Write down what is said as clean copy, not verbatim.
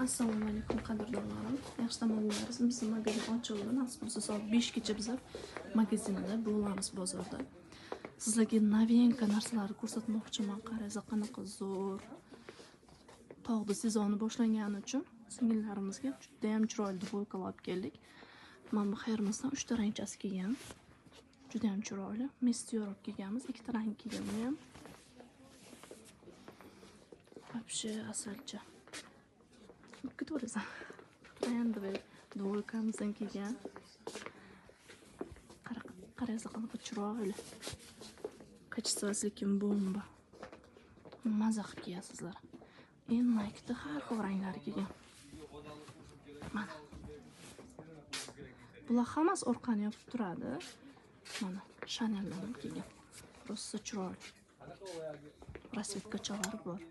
Assalomu alaykum, qadrdonlarim. Yaxshi dam oldinglar. Bizni magazin ochildi. Nasib bo'lsa, soat 5 gacha bizlar magazinda bo'lamiz, bozorda. Sizlarga новинка narsalarni ko'rsatmoqchiman. Qaranglar, qanaqa zo'r. Tog'da sezoni boshlangani uchun singillarimizga juda ham chiroyli двойка lar olib keldik. Mana bu Hermesdan 3 ta rangchasi kelgan. Juda ham chiroyli. Miss Dior olib kelganmiz. Ikkita rang kelgan bu ham. Вообще asalcha. Ketaverasan. Трендовый двойка mizdan kelgan. Qaranglar, qanaqa chiroyli. Качество si lekin bomba. Maza qilib kiyasizlar. Endi Nike'da har xil ranglari kelgan. Mana. Bular hammasi orqani yopib turadi. Mana Chanel'dan ham kelgan. Rosa chiroyli. Расцветка chalari bor.